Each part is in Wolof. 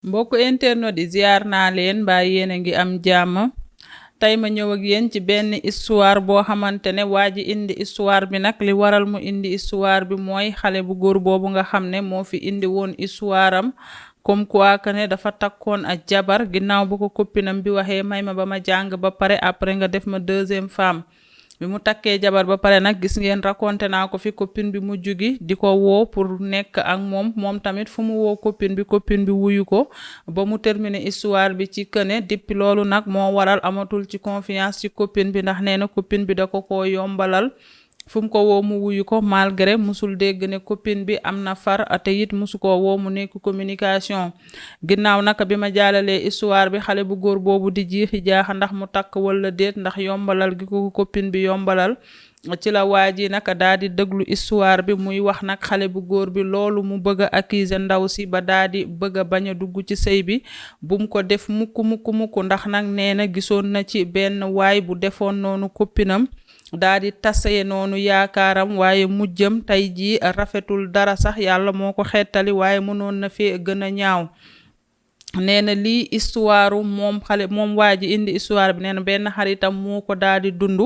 mbokk internet yi ziar naa leen mbaa yéen a ngi am jàmm tey ma ñëw ak yéen ci benn histoire boo xamante ne waa ji indi histoire bi nag li waral mu indi histoire bi mooy xale bu góor boobu nga xam ne moo fi indi woon histoire am comme quoi que ne dafa takkoon ak jabar ginnaaw bu ko koppinam bi waxee may ma ba ma jàng ba pare après nga def ma deuxième femme. bi mu takkee jabar ba pare nag gis ngeen raconté naa ko fi copine bi mujj gi di ko woo pour nekk ak moom tamit fu mu woo copine bi wuyu ko ba mu terminer histoire bi ci këne depuis loolu nag moo waral amatul ci confiance ci copine bi ndax nee na copine bi da ko yombalal fu mu ko woo mu wuyu ko malgré musul dégg ne copine bi am na far te it musu ko woo mu nekk communication ginnaaw naka bi ma jaalalee histoire bi xale bu góor boobu di jiixi jaaxa ndax mu takk wala déet ndax yombalal gi ko copine bi yombalal ci la waa ji naka daa di déglu histoire bi muy wax nag xale bu góor bi loolu mu bëgg a accuser ndaw si ba daa di bëgg a bañ a dugg ci sëy bi bum ko def mukk ndax nag nee na gisoon na ci benn waay bu defoon noonu copinam daa di tasee noonu yaakaaram waaye mujjam tey jii rafetul dara sax yàlla moo ko xettali waaye mënoon na fee gën a ñaaw nee na lii histoire moom waa ji indi histoire bi nee na benn xaritam moo ko daal di dund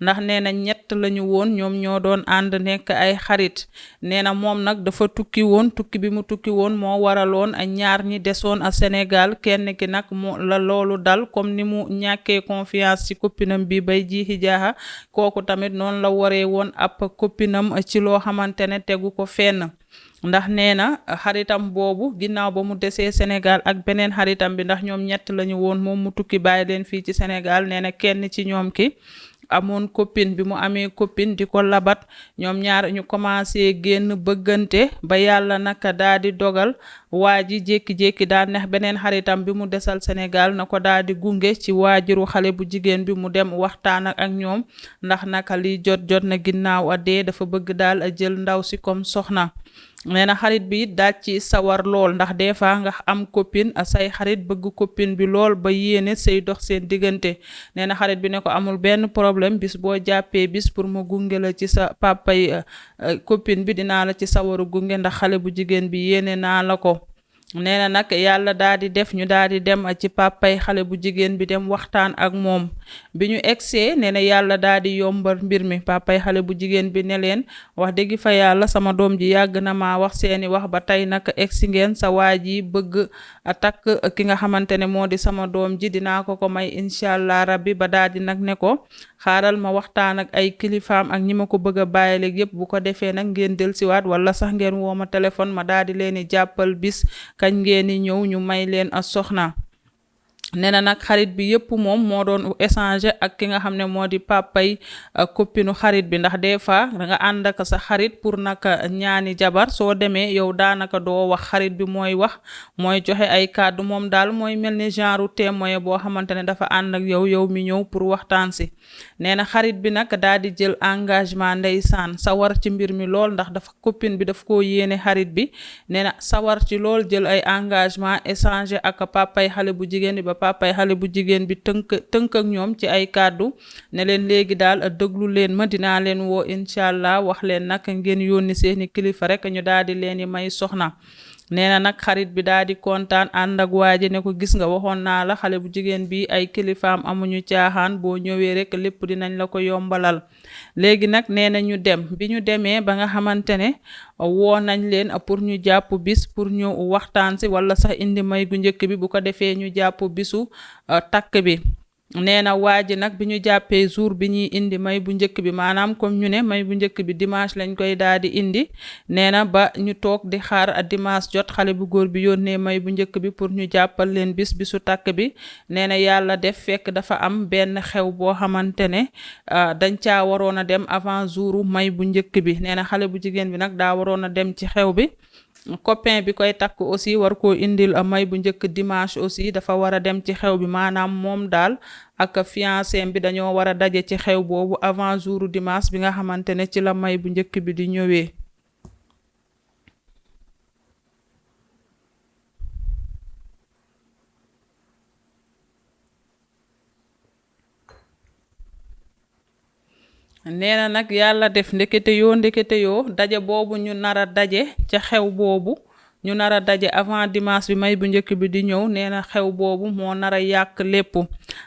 ndax nee na ñett lañu woon ñoom ñoo doon ànd nekk ay xarit nee na moom nag dafa tukki woon tukki bi mu tukki woon moo waraloon a ñaar ñi desoon a Sénégal kenn ki nag mu la loolu dal comme ni mu ñàkkee confiance ci copinam bi bay jiixi jaaxa kooku tamit noonu la waree woon ab copinam ci loo xamante ne tegu ko fenn ndax nee na xaritam boobu ginnaaw ba mu desee Sénégal ak beneen xaritam bi ndax ñoom ñett lañu woon moom mu tukki bàyyi leen fii ci Sénégal nee na kenn ci ñoom ki amoon copine bi mu amee copine di ko labat ñoom ñaar ñu commencé génn bëggante ba yàlla naka daa di dogal waa ji jékki-jékki daa neex beneen xaritam bi mu desal Sénégal na ko daa di gunge ci waajuru xale bu jigéen bi mu dem waxtaan ak ñoom ndax naka li jot na ginnaaw a dee dafa bëgg daal a jël ndaw si comme soxna nee na xarit bi daaj ci sawar lool ndax des fois nga am copine say xarit bëgg copine bi lool ba yéene say dox seen diggante nee na xarit bi ne ko amul benn problème bis boo jàppee bis pour ma gunge la ci sa papay copine bi dinaa la ci sawaru gunge ndax xale bu jigéen bi yéene naa la ko nee na nag yàlla daa di def ñu daa di dem ci papay xale bu jigéen bi dem waxtaan ak moom bi ñu egsee nee na yàlla daa di yombal mbir mi papay xale bu jigéen bi ne leen wax dëgg fa yàlla sama doom ji yàgg na ma wax seeni wax ba tey nag egsi ngeen sa waa ji bëgg a takk ki nga xamante ne moo di sama doom ji dinaa ko may incha allah rabbi ba daa di nag ne ko xaaral ma waxtaan ak ay kilifaam ak ñi ma ko bëgg a bàyyileeg yépp bu ko defee nag ngeen delsiwaat wala sax ngeen woo ma téléphone ma daa di leen di jàppal bis kañ ngeen di ñëw ñu may leen a soxna nee na nag xarit bi yëpp moom moo doon échanger ak ki nga xam ne moo di papay copinu xarit bi ndax des fois da nga ànd ak sa xarit pour naka ñaani jabar soo demee yow daanaka doo wax xarit bi mooy wax mooy joxe ay kàddu moom daal mooy mel ni genre témoin boo xamante ne dafa ànd ak yow mi ñëw pour waxtaan si nee na xarit bi nag daal di jël engagement ndeysaan sawar ci mbir mi lool ndax dafa copine bi daf koo yéene xarit bi nee na sawar ci lool jël ay engagement échanger ak papay xale bu jigéen bi ba papay xale bu jigéen bi tënk ak ñoom ci ay kàddu ne leen léegi daal déglu leen ma dinaa leen woo incha allah wax leen nag ngeen yónni seeni kilifa rek ñu daal di leen di may soxna nee na nag xarit bi daal di kontaan ànd ak waa ji ne ko gis nga waxoon naa la xale bu jigéen bi ay kilifaam amuñu caaxaan boo ñëwee rek lépp dinañ la ko yombalal léegi nag nee na ñu dem bi ñu demee ba nga xamante ne woo nañ leen pour ñu jàpp bis pour ñu waxtaan si wala sax indi may gu njëkk bi bu ko defee ñu jàpp bisu takk bi nee na waa ji nag bi ñu jàppee jour bi ñuy indi may bu njëkk bi maanaam comme ñu ne may bu njëkk bi dimanche lañ koy daal di indi nee na ba ñu toog di xaar dimanche jot xale bu góor bi yónnee may bu njëkk bi pour ñu jàppal leen bisu takk bi nee na yàlla def fekk dafa am benn xew boo xamante ne dañ caa waroon a dem avant jouru may bu njëkk bi nee na xale bu jigéen bi nag daa waroon a dem ci xew bi copain bi koy takk aussi war koo indil may bu njëkk dimanche aussi dafa war a dem ci xew bi maanaam moom daal ak fiancé bi dañoo war a daje ci xew boobu avant jouru dimanche bi nga xamante ne ci la may bu njëkk bi di ñëwee nee na nag yàlla def ndekete yoo daje boobu ñu nar a daje ca xew boobu ñu nar a daje avant dimanche bi may bu njëkk bi di ñëw nee na xew boobu moo nar a yàq lépp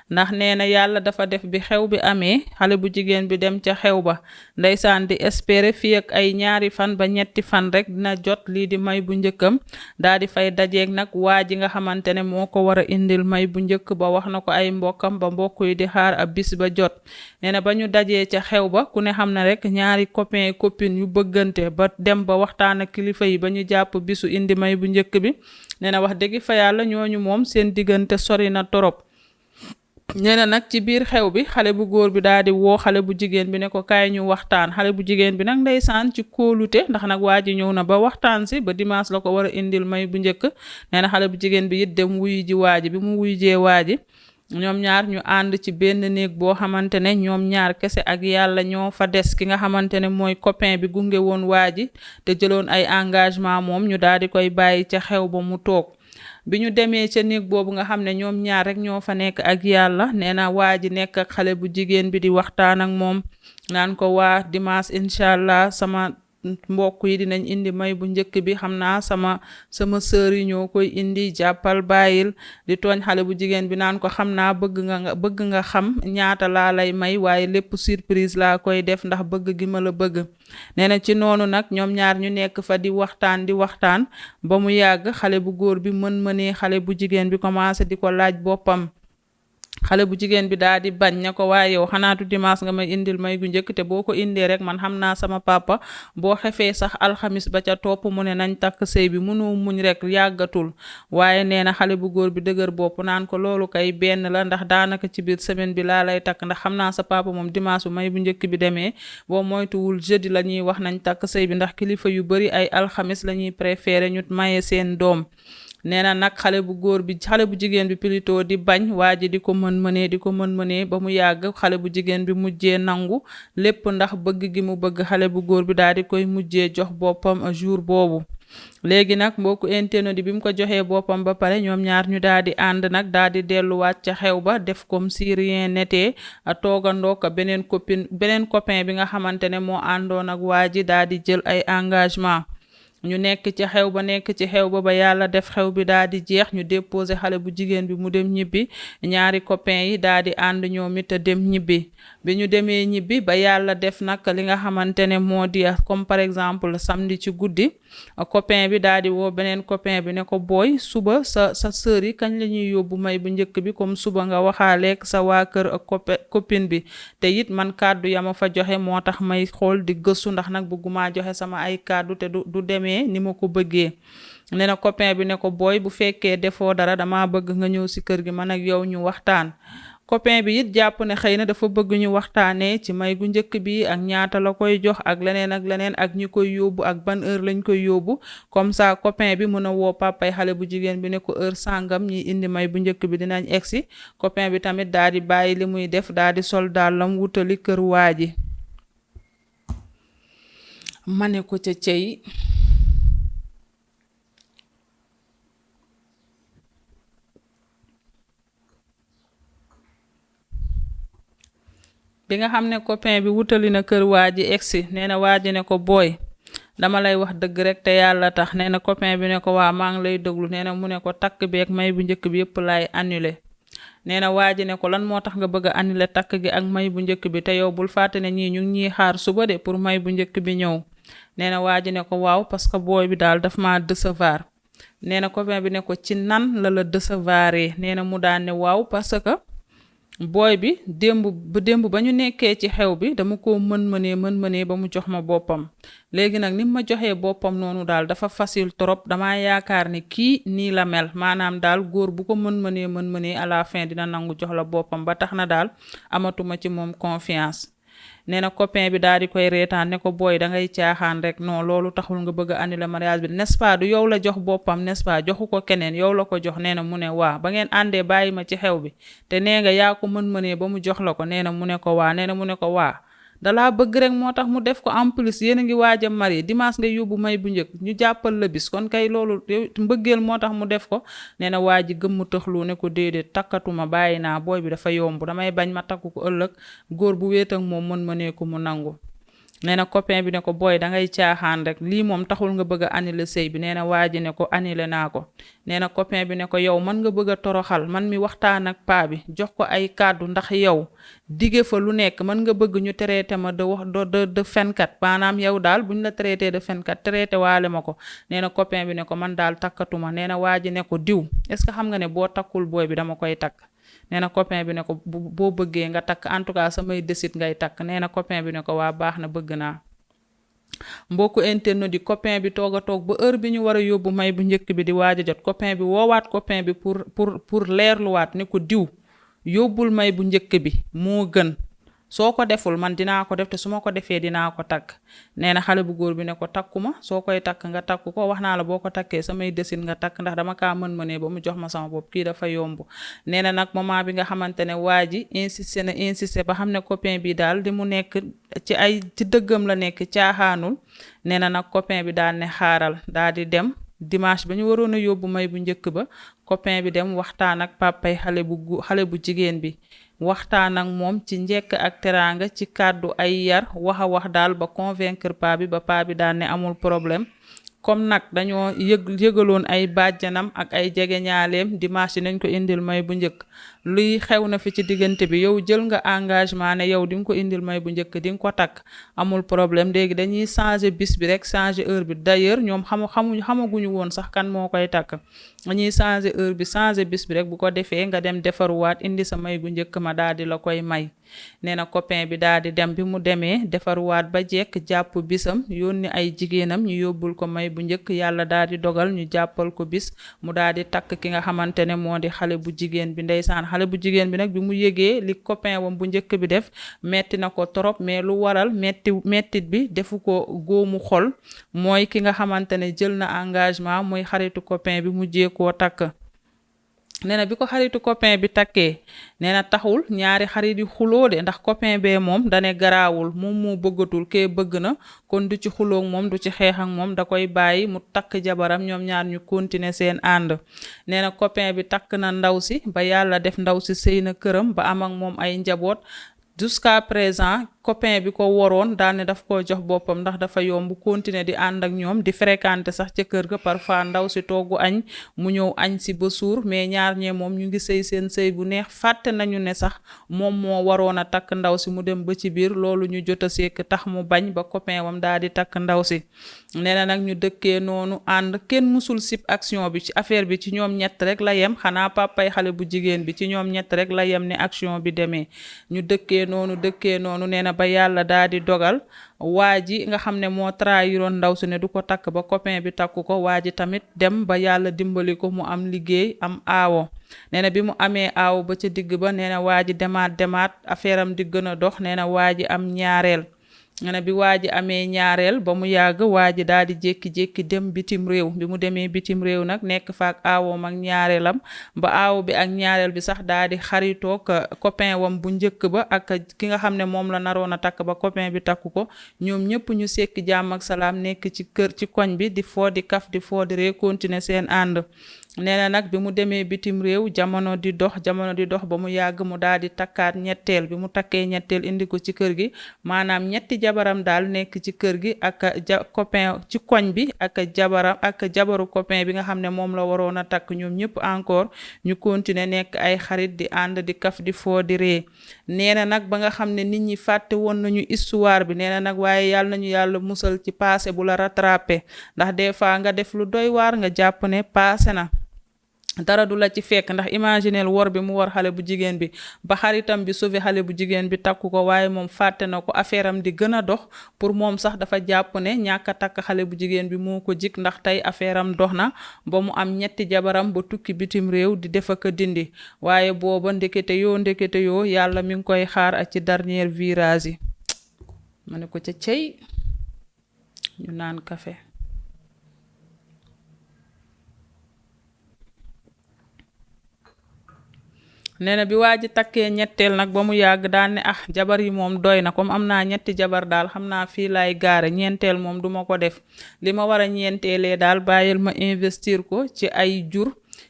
ndax nee na yàlla dafa def bi xew bi amee xale bu jigéen bi dem ca xew ba ndeysaan di espérer fii ak ay ñaari fan ba ñetti fan rek dina jot lii di may bu njëkkam daa di fay dajeeg nag waa ji nga xamante ne moo ko war a indil may bu njëkk ba wax na ko ay mbokkam ba mbokk yi di xaar ab bis ba jot nee na ba ñu dajee ca xew ba ku ne xam na rek ñaari copain copine yu bëggante ba dem ba waxtaan ak kilifa yi ba ñu jàpp bisu indi may bu njëkk bi nee na wax dëgg fa yàlla ñooñu moom seen diggante sori na torop nee na nag ci biir xew bi xale bu góor bi daal di woo xale bu jigéen bi ne ko kaay ñu waxtaan xale bu jigéen bi nag ndeysaan ci kóolute ndax nag waa ji ñëw na ba waxtaan si ba dimanche la ko war a indil may bu njëkk nee na xale bu jigéen bi it dem wuyu ji waa ji bi mu wuyu jee waa ji ñoom ñaar ñu ànd ci benn néeg boo xamante ne ñoom ñaar kese ak yàlla ñoo fa des ki nga xamante ne mooy copain bi gunge woon waa ji te jëloon ay engagement moom ñu daal di koy bàyyi ca xew ba mu toog bi ñu demee ca néeg boobu nga xam ne ñoom ñaar rek ñoo fa nekk ak yàlla nee na waa ji nekk ak xale bu jigéen bi di waxtaan ak moom naan ko waa dimanche incha allah sama mbokk yi dinañ indi may bu njëkk bi xam naa sama sœur yi ñoo koy indi jàppal bàyyil di tooñ xale bu jigéen bi naan ko xam naa bëgg nga xam ñaata laa lay may waaye lépp surprise laa koy def ndax bëgg gi ma la bëgg nee na ci noonu nag ñoom ñaar ñu nekk fa di waxtaan ba mu yàgg xale bu góor bi mën-mënee xale bu jigéen bi commencé di ko laaj boppam xale bu jigéen bi daal di bañ ne ko waaye yow xanaatu dimanche nga may indil may gu njëkk te boo ko indee rek man xam naa sama papa boo xefee sax alxamis ba ca topp mu ne nañ takk sëy bi mënoo muñ rek yàggatul waaye nee na xale bu góor bi dëgër bopp naan ko loolu kay benn la ndax daanaka ci biir semaine bi laa lay takk ndax xam naa sa papa moom dimanche bu may bu njëkk bi demee boo moytuwul jeudi la ñuy wax nañ takk sëy bi ndax kilifa yu bari ay alxamis la ñuy préféré ñu maye seen doom nee na nag xale bu jigéen bi plutôt di bañ waa ji di ko mën-mënee ba mu yàgg xale bu jigéen bi mujjee nangu lépp ndax bëgg gi mu bëgg xale bu góor bi daal di koy mujjee jox boppam jour boobu léegi nag mbokku internet bi mu ko joxee boppam ba pare ñoom ñaar ñu daal di ànd nag daal di delluwaat ca xew ba def comme si rien n'était toogandoo ko beneen copain bi nga xamante ne moo àndoon ak waa ji daal di jël ay engagement ñu nekk ci xew ba yàlla def xew bi daal di jeex ñu déposé xale bu jigéen bi mu dem ñibbi ñaari copains yi daal di ànd ñoom it dem ñibbi bi ñu demee ñibbi ba yàlla def nag li nga xamante ne moo di comme par exemple samedi ci guddi copain bi daal di woo beneen copain bi ne ko booy suba sa sœur yi kañ la ñuy yóbbu may bu njëkk bi comme suba nga waxaaleeg sa waa kër ak copine bi te it man kàddu yama fa joxe moo tax may xool di gëstu ndax nag bëgguma joxe sama ay kàddu te du demee ni ma ko bëggee nee na copain bi ne ko booy bu fekkee defoo dara dama bëgg nga ñëw ci kër gi man ak yow ñu waxtaan copain bi it jàpp ne xëy na dafa bëgg ñu waxtaanee ci may gu njëkk bi ak ñaata la koy jox ak leneen ak ñi koy yóbbu ak ban heure lañ koy yóbbu comme ça copain bi mën a woo papay xale bu jigéen bi ne ko heure sàngam ñi indi may bu njëkk bi dinañ egsi copain bi tamit daal di bàyyi li muy def daal di sol dàllam wutali kër waa ji ma ne ko ca cey bi nga xam ne copain bi wutali na kër waa ji egsi nee na waa ji ne ko booy dama lay wax dëgg rek te yàlla tax nee na copain bi ne ko waa maa ngi lay déglu nee na mu ne ko takk beeg may bu njëkk bi yëpp laay annulé nee na waa ji ne ko lan moo tax nga bëgg a annulé takk gi ak may bu njëkk bi te yow bul fàtte ne ñii ñu ngi ñuy xaar suba de pour may bu njëkk bi ñëw nee na waa ji ne ko waaw parce que booy bi daal daf ma décevoir nee na copain bi ne ko ci nan la décevoir nee na mu daan ne waaw parce que booy bi démb ba ñu nekkee ci xew bi dama ko mën-mënee ba mu jox ma boppam léegi nag ni ma joxee boppam noonu daal dafa facile trop dama yaakaar ne kii nii la mel maanaam daal góor bu ko mën-mënee à la fin dina nangu jox la boppam ba tax na daal amatuma ci moom confiance nee na copain bi daal di koy reetaan ne ko booy da ngay caaxaan rek non loolu taxul nga bëgg a annuler mariage bi n'est-ce pas du yow la jox boppam n'est-ce pas joxu ko keneen yow la ko jox nee na mu ne waa ba ngeen àndee bàyyi ma ci xew bi te nee nga yaa ko mën-mënee ba mu jox la ko nee na mu ne ko waa dalaa bëgg rek moo tax mu def ko en plus yéen a ngi waaj a marié dimanche nga yóbbu may bu njëkk ñu jàppal la bis kon kay loolu mbëggeel moo tax mu def ko nee na waa ji gëmm tëxlu ne ko déedéet takkatuma bàyyi naa booy bi dafa yomb damay bañ ma takku ko ëllëg góor bu wéet ak moom mën mënee ko mu nangu nee na copain bi ne ko booy da ngay caaxaan rek lii moom taxul nga bëgg a annuler sëy bi nee na waa ji ne ko annuler naa ko nee na copain bi ne ko yow man nga bëgg a toroxal man mi waxtaan ak paa bi jox ko ay kàddu ndax yow dige fa lu nekk mën nga bëgg ñu traité ma de wax de fenkat maanaam yow daal buñ la traité de fenkat traité waale ma ko nee na copain bi ne ko man daal takkatuma nee na waa ji ne ko diw est-ce que xam nga ne boo takkul booy bi dama koy takk nee na copain bi ne ko boo bëggee nga takk en tout cas samay desit ngay takk nee na copain bi ne ko waa baax na bëgg naa mbokku internet di copain bi toog a toog ba heure bi ñu war a yóbbu may bu njëkk bi di waaj a jot copain bi woowaat copain bi pour leerluwaat ne ko diw yóbbul may bu njëkk bi moo gën soo ko deful man dinaa ko def te su ma ko defee dinaa ko takk nee na xale bu góor bi ne ko takkuma soo koy takk nga takk ko wax naa la boo ko takkee samay desin nga takk ndax dama kaa mën-mënee ba mu jox ma sama bopp kii dafa yomb nee na nag moment bi nga xamante ne waa ji insisté ba xam ne copain bi daal di mu nekk ci dëggam la nekk caaxaanul nee na nag copain bi daal ne xaaral daal di dem dimanche ba ñu waroon a yóbbu may bu njëkk ba copain bi dem waxtaan ak papay xale bu jigéen bi waxtaan ak moom ci njekk ak teraanga ci kàddu ay yar wax a wax daal ba convaincre paa bi ba paa bi daal ne amul problème comme nag dañoo yëgaloon ay bàjjanam ak ay jegeñaaleem dimanche nañ ko indil may bu njëkk luy xew na fi ci diggante bi yow jël nga engagement ne yow di nga ko indil may bu njëkk di nga ko takk amul problème léegi dañuy changer bis bi rek changer heure bi d'ailleurs ñoom xamaguñu woon sax kan moo koy takk dañuy changer heure bi changer bis bi rek bu ko defee nga dem defaruwaat indi sa may bu njëkk ma daal di la koy may nee na copain bi daal di dem bi mu demee defaruwaat ba jekk jàpp bisam yónni ay jigéenam ñu yóbbul ko may bu njëkk yàlla daal di dogal ñu jàppal ko bis mu daal di takk ki nga xamante ne moo di xale bu jigéen bi ndeysaan xale bu jigéen bi nag bi mu yëgee li copain wam bu njëkk bi def metti na ko trop mais lu waral mettit bi defu ko góomu xol mooy ki nga xamante ne jël na engagement mooy xaritu copain bi mujjee koo takk nee na bi ko xaritu copain bi takkee nee na taxul ñaari xarit yi xuloo de ndax copain bee moom dane garaawul moom moo bëggatul kee bëgg na kon du ci xuloo moom du ci xeex ak moom da koy bàyyi mu takk jabaram ñoom ñaar ñu continuer seen ànd nee na copain bi takk na ndaw si ba yàlla def ndaw si sëy na këram ba am ak moom ay njaboot jusqu'à présent copain bi ko waroon daal ne daf ko jox boppam ndax dafa yomb continuer di ànd ak ñoom di fréquenter sax ca kër ga parfois ndaw si toggu añ mu ñëw añ si ba suur mais ñaar ñee moom ñu ngi sëy seen sëy bu neex fàtte nañu ne sax moom moo waroon a takk ndaw si mu dem ba ci biir loolu ñu jot a sekk tax mu bañ ba copain wam daal di takk ndaw si nee na nag ñu dëkkee noonu ànd kenn musul sip action bi ci affaire bi ci ñoom ñett rek la yem xanaa papay xale bu jigéen bi ci ñoom ñett rek la yem ne action bi demee ñu dëkkee noonu nee na ba yàlla daal di dogal waa ji nga xam ne moo trahiroon ndaw si ne du ko takk ba copain bi takku ko waa ji tamit dem ba yàlla dimbali ko mu am liggéey am aawo nee na bi mu amee aawo ba ca digg ba nee na waa ji demaat affaire am di gën a dox nee na waa ji am ñaareel nee na bi waa ji amee ñaareel ba mu yàgg waa ji daal di jékki-jékki dem bitim réew bi mu demee bitim réew nag nekk fa ak aawoom ak ñaareelam ba aawo bi ak ñaareel bi sax daal di xaritoog copain wam bu njëkk ba ak ki nga xam ne moom la naroon a takk ba copain bi takku ko ñoom ñëpp ñu sekki jàmm ak salaam nekk ci kër ci koñ bi di foo di kaf di foo di ree continuer seen ànd nee na nag bi mu demee bitim réew jamono di dox ba mu yàgg mu daal di takkaat ñetteel bi mu takkee ñetteel indi ko ci kër gi maanaam ñetti jabaram daal nekk ci kër gi ak copain ci koñ bi ak jabaru copain bi nga xam ne moom la waroon a takk ñoom ñëpp encore ñu continuer nekk ay xarit di ànd di kaf di foo di ree nee na nag ba nga xam ne nit ñi fàtte woon nañu histoire bi nee na nag waaye yàlla nañu yàlla musal ci passé bu la rattrapé ndax des fois nga def lu doy waar nga jàpp ne passé na dara du la ci fekk ndax imagineel wor bi mu war xale bu jigéen bi ba xaritam bi sauvé xale bu jigéen bi takku ko waaye moom fàtte na ko affaire am di gën a dox pour moom sax dafa jàpp ne ñàkk a takk xale bu jigéen bi moo ko jik ndax tey affaire am dox na ba mu am ñetti jabaram ba tukki bitim réew di def ak dindi waaye booba ndekete yoo yàlla mi ngi koy xaar ak ci dernier virage yi ma ne ko ca cey ñu naan café nee na bi waa ji takkee ñetteel nag ba mu yàgg daan ne jabar yi moom doy na comme am naa ñetti jabar daal xam naa fii laay gaare ñeenteel moom duma ko def li ma war a ñeenteelee daal bàyyil ma investir ko ci ay jur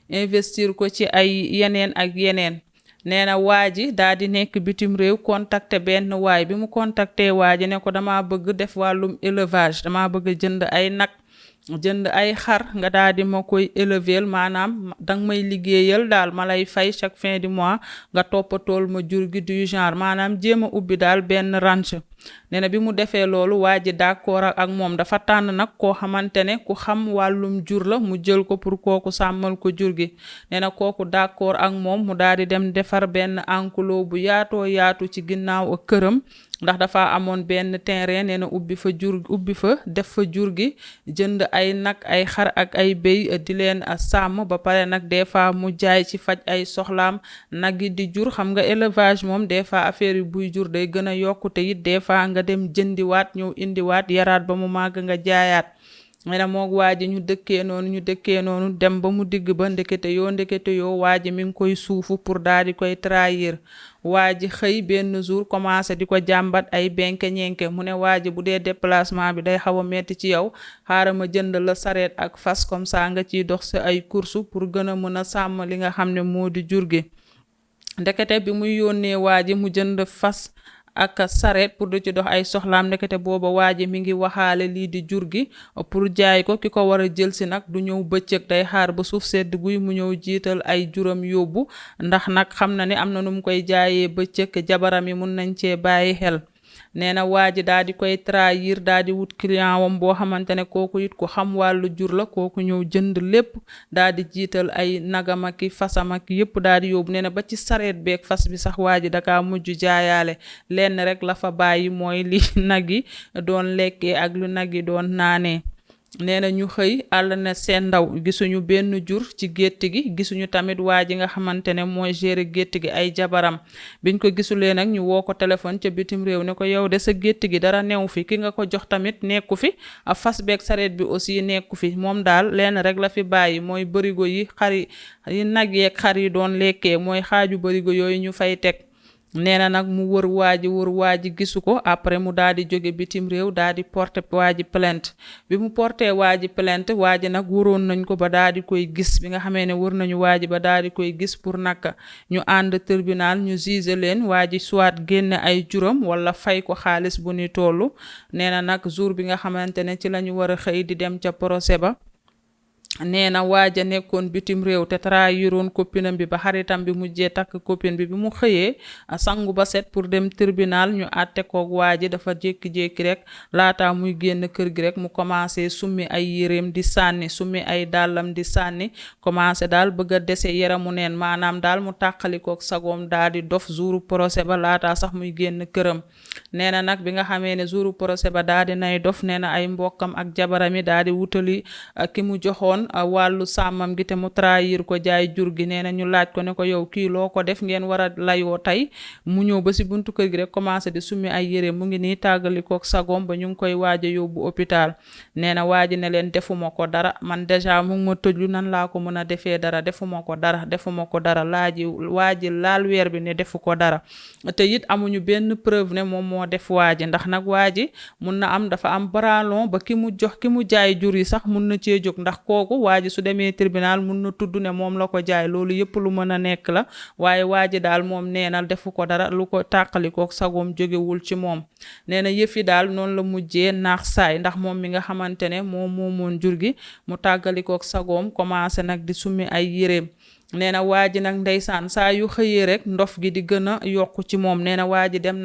investir ko ci ay yeneen ak yeneen nee na waa ji daa di nekk bitim réew contacter benn waay bi mu contacter waa ji ne ko dama bëgg def wàllum élevage dama bëgg jënd ay nag jënd ay xar nga daal di ma koy élever maanaam danga may liggéeyal daal ma lay fay chaque fin du mois nga toppatool ma jur gi du genre maanaam jéem a ubbi daal benn ranch nee na bi mu defee loolu waa ji d'accord ak moom dafa tànn nag koo xamante ne ku xam wàllum jur la mu jël ko pour kooku sàmmal ko jur gi nee na kooku d'accord ak moom mu daal di dem defar benn enclos bu yaatoo yaatu ci ginnaaw ak këram ndax dafa amoon benn terrain nee na ubbi fa def fa jur gi jënd ay nag ay xar ak ay béy di leen sàmm ba pare nag des fois mu jaay ci faj ay soxlaam nag yi di jur xam nga élevage moom des fois affaire yi buy jur day gën a yokku te it des fois nga dem jëndiwaat ñëw indiwaat yaraat ba mu màgg nga jaayaat nee na moog waa ji ñu dëkkee noonu dem ba mu digg ba ndekete yoo waa ji mi ngi koy suufu pour daal di koy trahir waa ji xëy benn jour commencé di ko jàmbat ay benke ñenke mu ne waa ji bu dee déplacement bi day xaw a metti ci yow xaaral ma jënd la sareet ak fas comme ça nga ciy dox sa ay course pour gën a mën a sàmm li nga xam ne moo di jur gi ndekete bi muy yónnee waa ji mu jënd fas ak sareet pour di ci dox ay soxlaam ndekete booba waa ji mi ngi waxaale lii di jur gi pour jaay ko ki ko war a jël si nag du ñëw bëccëg day xaar ba suuf sedd guy mu ñëw jiital ay juram yóbbu ndax nag xam na ne am na nu mu koy jaayee bëccëg jabaram yi mun nañ cee bàyyi xel nee na waa ji daal di koy trahir daal di wut client wam boo xamante ne kooku it ku xam wàllu jur la kooku ñëw jënd lépp daal di jiital ay nagam ak fasam ak yëpp daal di yóbbu nee na ba ci sareet beeg fas bi sax waa ji dakaa mujj jaayaale lenn rek la fa bàyyi mooy li nag yi doon lekkee ak lu nag yi doon naanee nee na ñu xëy àll na seen ndaw gisuñu benn jur ci gétt gi gisuñu tamit waa ji nga xamante ne mooy gérer gétt gi ay jabaram biñ ko gisulee nag ñu woo ko téléphone ca bitim réew ne ko yow de sa gétt gi dara new fi ki nga ko jox tamit nekku fi a fas beeg sareet bi aussi nekku fi moom daal lenn rek la fi bàyyi mooy bërigo yi nag yeeg xar yi doon lekkee mooy xaaju bërigo yooyu ñu fay teg nee na nag mu wër waa ji gisu ko après mu daal di jóge bitim réew daal di porter waa ji plainte bi mu porter waa ji plainte waa ji nag wëroon nañ ko ba daal di koy gis bi nga xamee ne wër nañu waa ji ba daal di koy gis pour nag ñu ànd tribunal ñu juge leen waa ji soit génne ay juram wala fay ko xaalis bu ni tollu nee na nag jour bi nga xamante ne ci la ñu war a xëy di dem ca procès ba nee na waaja nekkoon bitim réew te trahiroon copinam bi ba xaritam bi mujjee takk copine bi mu xëyee sangu ba set pour dem tribunal ñu àtte koog waaji dafa jékki-jékki rek laata muy génn kër gi rek mu commencé summi ay yéreem di sànni summi ay dàllam di sànni commencé daal bëgg a dese yaramu neen maanaam daal mu tàqalikoog sagoom daal di dof jouru procès ba laata sax muy génn këram nee na nag bi nga xamee ne jouru procès ba daal di nay dof nee na ay mbokkam ak jabarami daal di wutali ki mu joxoon wàllu sàmmam gi te mu trahir ko jaay jur gi nee na ñu laaj ko ne ko yow kii loo ko def ngeen war a layoo tey mu ñëw ba si buntu kër gi rek commencé di summi ay yére mu ngi nii tàggalikook sagoom ba ñu ngi koy waaja yóbbu hôpital nee na waaji ne leen defuma ko dara man déjà mu ngi ma tëjlu nan laa ko mën a defee dara defuma ko dara waaji laal weer bi ne defu ko dara te it amuñu benn preuve ne moom moo def waaji ndax nag waaji mun na am dafa am bralon ba ki mu jaay jur yi sax mun na cee jóg ndax kooku waaji su demee tribunal mun na tudd ne moom la ko jaay loolu yëpp lu mën a nekk la waaye waaji daal moom neenal defu ko dara lu ko tàqalikook sagoom jógewul ci moom nee na yëf yi daal noonu la mujjee naax saay ndax moom mi nga xamante ne moom moomoon jur gi mu tàggalikook sagoom commencé nag di summi ay yéreem nee na waa ji nag ndeysaan saa yu xëyee rek ndof gi di gën a yokku ci moom nee na waa ji dem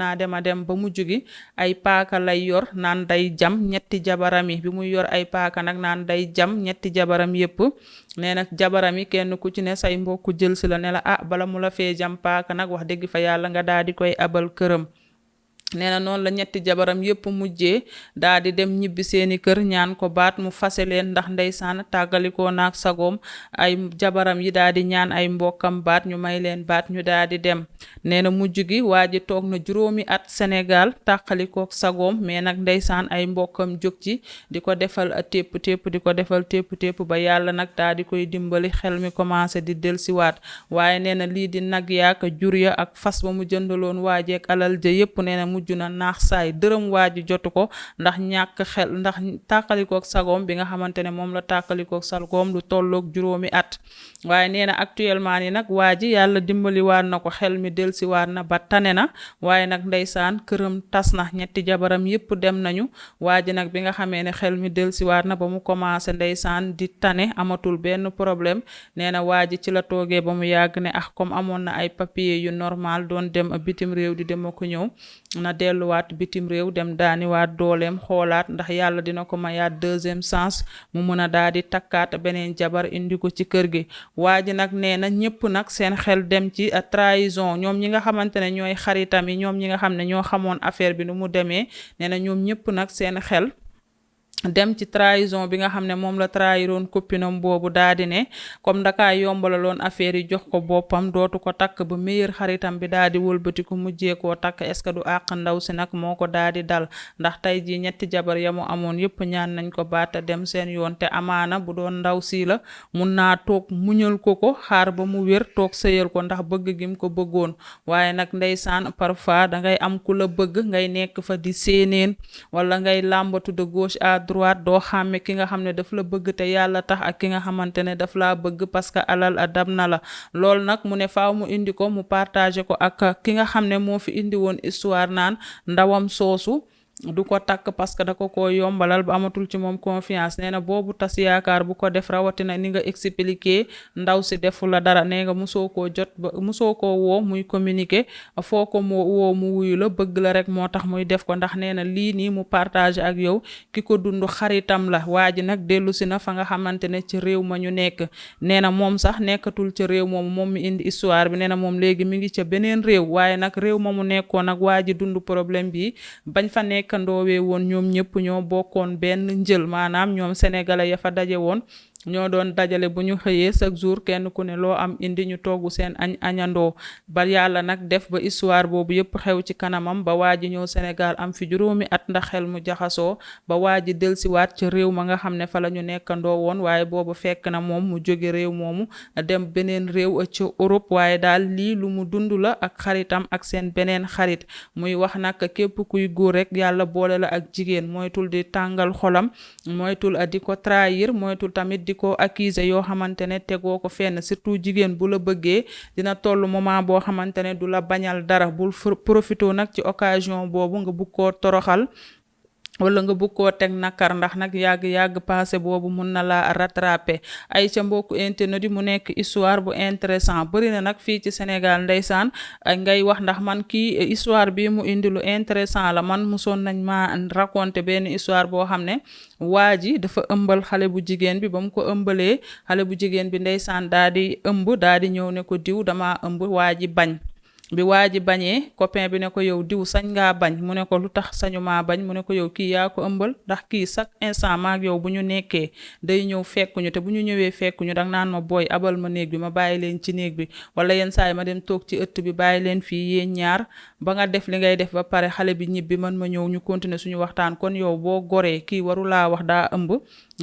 ba mujj gi ay paaka lay yor naan day jam ñetti jabaram yi bi muy yor ay paaka nag naan day jam ñetti jabaram yépp nee na jabaram yi kenn ku ci ne say mbokku jël si la ne la bala mu la fee jam paaka nag wax dëgg fa yàlla nga daal di koy abal këram nee na noonu la ñetti jabaram yépp mujjee daa di dem ñibbi seeni kër ñaan ko baat mu fase leen ndax ndeysaan tàggalikoo naak sagoom ay jabaram yi daa di ñaan ay mbokkam baat ñu may leen baat ñu daa di dem nee na mujj gi waa ji toog na 7 at Sénégal tàggalikook sagoom mais nag ndeysaan ay mbokkam jóg ci di ko defal tépp ba yàlla nag daa di koy dimbali xel mi commencé di delsiwaat waaye nee na lii di nag yaak jur ya ak fas ba mu jëndaloon waajeek alal ja yépp nee na mujj na naax saay dërëm waa ji jotu ko ndax ñàkk xel ndax tàkkalikook sagoom bi nga xamante ne moom la tàkkalikook sagoom lu tolloog 7 at waaye nee na actuellement ni nag waa ji yàlla dimbaliwaat na ko xel mi delsiwaat na ba tane na waaye nag ndeysaan këram tas na ñetti jabaram yépp dem nañu waa ji nag bi nga xamee ne xel mi delsiwaat na ba mu commencé ndeysaan di tane amatul benn problème nee na waa ji ci la toogee ba mu yàgg ne comme amoon na ay papier yu normal doon dem bitim réew di dem ko ñëw na delluwaat bitim réew dem daaniwaat dooleem xoolaat ndax yàlla dina ko mayaat 2e chance mu mën a daal di takkaat beneen jabar indi ko ci kër gi waa ji nag nee na ñëpp nag seen xel dem ci trahison ñoom ñi nga xamante ne ñooy xaritam yi ñoom ñi nga xam ne ñoo xamoon affaire bi nu mu demee nee na ñoom ñëpp nag seen xel dem ci trahison bi nga xam ne moom la trahiroon copinam boobu daa di ne comme dakaa yombalaloon affaire yi jox ko boppam dootu ko takk ba meilleur xaritam bi daa di wëlbati ko mujjee koo takk est-ce que du àq ndaw si nag moo ko daa di dal ndax tey jii ñetti jabar ya mu amoon yépp ñaan nañ ko baata dem seen yoon te amaana bu doon ndaw si la mun naa toog muñal ko xaar ba mu wér toog sëyal ko ndax bëgg gim ko bëggoon waaye nag ndeysaan parfois dangay am ku la bëgg ngay nekk fa di séeneen wala ngay làmbatu de gauche à droite doo xàmme ki nga xam ne daf la bëgg te yàlla tax ak ki nga xamante ne daf laa bëgg parce que alal a dab na la loolu nag mu ne faaw mu indi ko mu partager ko ak ki nga xam ne moo fi indi woon histoire naan ndawam soosu du ko takk parce que da ko yombalal ba amatul ci moom confiance nee na boobu tas yaakaar bu ko def rawatina ni nga expliquer ndaw si defu la dara nee nga musoo koo jot ba musoo koo woo muy communiquer foo ko woo mu wuyu la bëgg la rek moo tax muy def ko ndax nee na lii nii mu partager ak yow ki ko dund xaritam la waa ji nag dellu si na fa nga xamante ne ci réew ma ñu nekk nee na moom sax nekkatul ca réew moom mi indi histoire bi nee na moom léegi mi ngi ca beneen réew waaye nag réew ma mu nekkoon nag waa ji dund problème bi bañ fa nekkandoowee woon ñoom ñëpp ñoo bokkoon benn njël maanaam ñoom sénégalais ya fa daje woon ñoo doon dajale bu ñu xëyee chaque jour kenn ku ne loo am indi ñu togg seen añandoo ba yàlla nag def ba histoire boobu yëpp xew ci kanamam ba waa ji ñëw Sénégal am fi 7 at ndax xel mu jaxasoo ba waa ji delsiwaat ci réew ma nga xam ne fa la ñu nekkandoo woon waaye boobu fekk na moom mu jóge réew moomu dem beneen réew ci Europe waaye daal lii lu mu dund la ak xaritam ak seen beneen xarit muy wax nag képp kuy góor rek yàlla boole la ak jigéen moytul di tàngal xolam moytul di ko trahir moytul tamit di ko accuser yoo xamante ne tegoo ko fenn surtout jigéen bu la bëggee dina toll moment boo xamante ne du la bañal dara bul profité nag ci occasion boobu nga bugg koo toroxal wala nga bëgg koo teg nakar ndax nag yàgg passé boobu mun na la rattraper ay ca mbokku internet yi mu nekk histoire bu intéressant bëri na nag fii ci Sénégal ndeysaan ngay wax ndax man kii histoire bi mu indi lu intéressant la man musoon nañ ma raconter benn histoire boo xam ne waa ji dafa ëmbal xale bu jigéen bi ba mu ko ëmbalee xale bu jigéen bi ndeysaan daa di ñëw ne ko diw dama ëmb waa ji bañ bi waa ji bañee copain bi ne ko yow diw sañ ngaa bañ mu ne ko lu tax sañu maa bañ mu ne ko yow kii yaa ko ëmbal ndax kii chaque instant maak yow bu ñu nekkee day ñëw fekkuñu te bu ñu ñëwee fekkuñu danga naan ma booy abal ma néeg bi ma bàyyi leen ci néeg bi wala yenn saa yi ma dem toog ci ëtt bi bàyyi leen fii yéen ñaar ba nga def li ngay def ba pare xale bi ñibbi man ma ñëw ñu continuer suñu waxtaan kon yow boo goree kii warulaa wax daa ëmb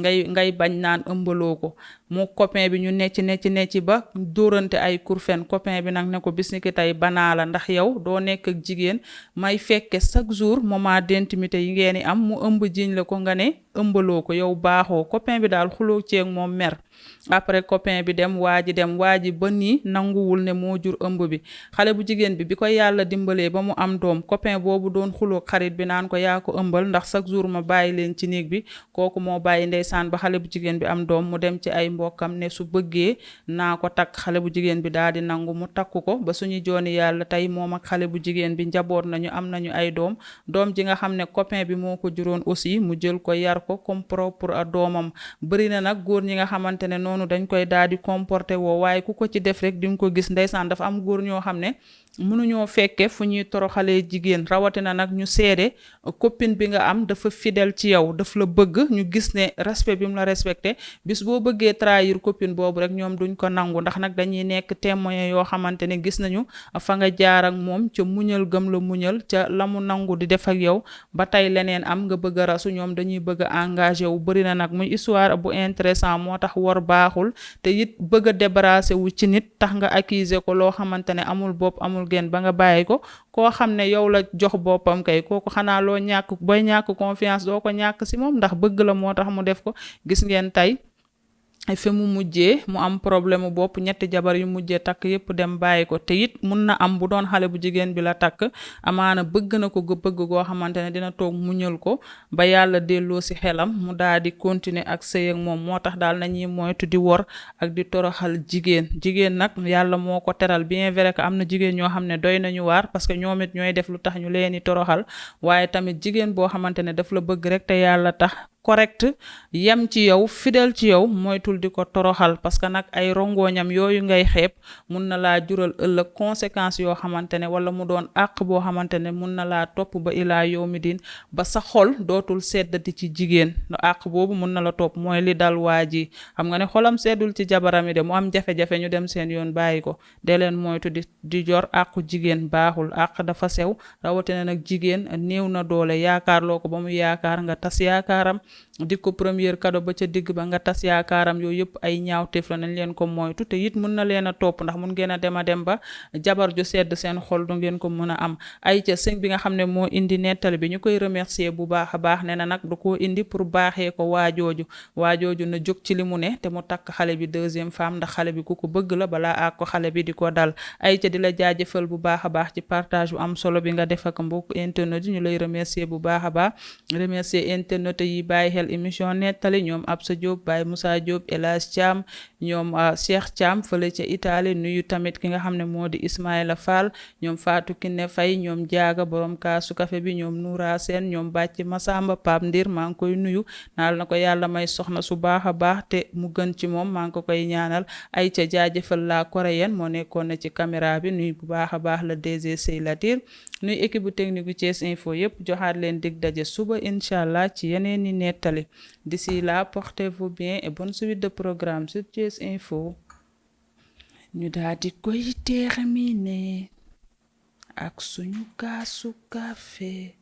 ngay bañ naan ëmbaloo ko mu copain bi ñu necci ba dóorante ay kurfen copain bi nag ne ko bis ni ki tey banaa la ndax yow doo nekk ak jigéen may fekke chaque jour moment d'intimité yi ngeen di am mu ëmb jiñ la ko nga ne ëmbaloo ko yow baaxoo copain bi daal xuloo ceeg moom mer après copain bi dem waa ji ba nii nanguwul ne moo jur ëmb bi xale bu jigéen bi ko yàlla dimbalee ba mu am doom copain boobu doon xuloo xarit bi naan ko yaa ko ëmbal ndax chaque jour ma bàyyi leen ci néeg bi kooku moo bàyyi ndeysaan ba xale bu jigéen bi am doom mu dem ci ay mbokkam ne su bëggee naa ko takk xale bu jigéen bi daal di nangu mu takku ko ba suñu jooni yàlla tey moom ak xale bu jigéen bi njaboot nañu am nañu ay doom ji nga xam ne copain bi moo ko juróon aussi mu jël ko yar ko comme propre a doomam bëri na nag góor ñi nga xamante ne noonu dañ koy daal di comporté woo waaye ku ko ci def rek di nga ko gis ndeysaan dafa am góor ñoo xam ne mënuñoo fekke fu ñuy toroxalee jigéen rawatina nag ñu seede copine bi nga am dafa fidèle ci yow daf la bëgg ñu gis ne respect bi mu la respecté bis boo bëggee trahir copine boobu rek ñoom duñ ko nangu ndax nag dañuy nekk témoin yoo xamante ne gis nañu fa nga jaar ak moom ca muñal gëm la muñal ca la mu nangu di def ak yow ba tey leneen am nga bëgg a rasu ñoom dañuy bëgg a engagé wu bëri na nag muy histoire bu intéressant moo tax war soxor baaxul te it bëgg a débarrasser wu ci nit tax nga accuser ko loo xamante ne amul bopp amul genn ba nga bàyyi ko koo xam ne yow la jox boppam kay kooku xanaa loo ñàkk booy ñàkk confiance doo ko ñàkk si moom ndax bëgg la moo tax mu def ko gis ngeen tey fi mu mujjee mu am problème mu bopp ñetti jabar yu mujjee takk yépp dem bàyyi ko te it mun na am bu doon xale bu jigéen bi la takk amaana bëgg na ko bëgg goo xamante ne dina toog muñal ko ba yàlla delloo si xelam mu daal di continuer ak sëy ak moom moo tax daal nañuy moytu di wor ak di toroxal jigéen nag yàlla moo ko teral bien vrai que am na jigéen ñoo xam ne doy nañu waar parce que ñoom it ñooy def lu tax ñu leen di toroxal waaye tamit jigéen boo xamante ne daf la bëgg rek te yàlla tax correct yem ci yow fidèle ci yow moytul di ko toroxal parce que nag ay rongooñam yooyu ngay xeeb mun na laa jural ëllëg conséquences yoo xamante ne wala mu doon àq boo xamante ne mun na laa topp ba ilaa yawmi diin ba sa xol dootul seddati ci jigéen àq boobu mun na la topp mooy li dal waa ji xam nga ne xolam seddul ci jabaram yi de mu am jafe-jafe ñu dem seen yoon bàyyi ko de leen moytu di jor àqu jigéen baaxul àq dafa sew rawatina nag jigéen néew na doole yaakaarloo ko ba mu yaakaar nga tas yaakaaram di ko premier cadeau ba ca digg ba nga tas yaakaaram yooyu yëpp ay ñaawteef la nañ leen ko moytu te it mun na leen a topp ndax mun ngeen a dem ba jabar ju sedd seen xol du ngeen ko mën a am ay ca sëñ bi nga xam ne moo indi nettali bi ñu koy remercier bu baax a baax nee na nag du ko indi pour baaxee ko waajooju na jóg ci li mu ne te mu takk xale bi deuxième femme ndax xale bi ku ko bëgg la balaa ak ko xale bi di ko dal ay ca di la jaajëfal bu baax a baax ci partage bu am solo bi nga def ak mbokk internet yi ñu lay remercier bu baax a baax remercier internet yi bàyyi xel émission nettali ñoom Absa Diop Baye Moussa Diop El Hadj Thiam ñoom Cheikh Thiam fële ca Italie nuyu tamit ki nga xam ne moo di Ismaïla Fall ñoom Fatou Kiné Faye ñoom Jaaga borom kaasu café bi ñoom Noura Sène ñoom Bàcci Masamba Pape Ndir maa ngi koy nuyu naal na ko yàlla may soxna su baax a baax te mu gën ci moom maa ngi ko koy ñaanal ay ca jaajëfal la coréenne moo nekkoon na ci caméra bi nuyu bu baax a baax la DG Sey Latir nuy équipe bu technique bu Thiès Info yépp joxaat leen dig daje suba incha allah ci yeneen ni nettali d'ici là portez-vous bien et bonne suite de programme sur Thiès Info ñu daal di koy terminer ak suñu kaasu café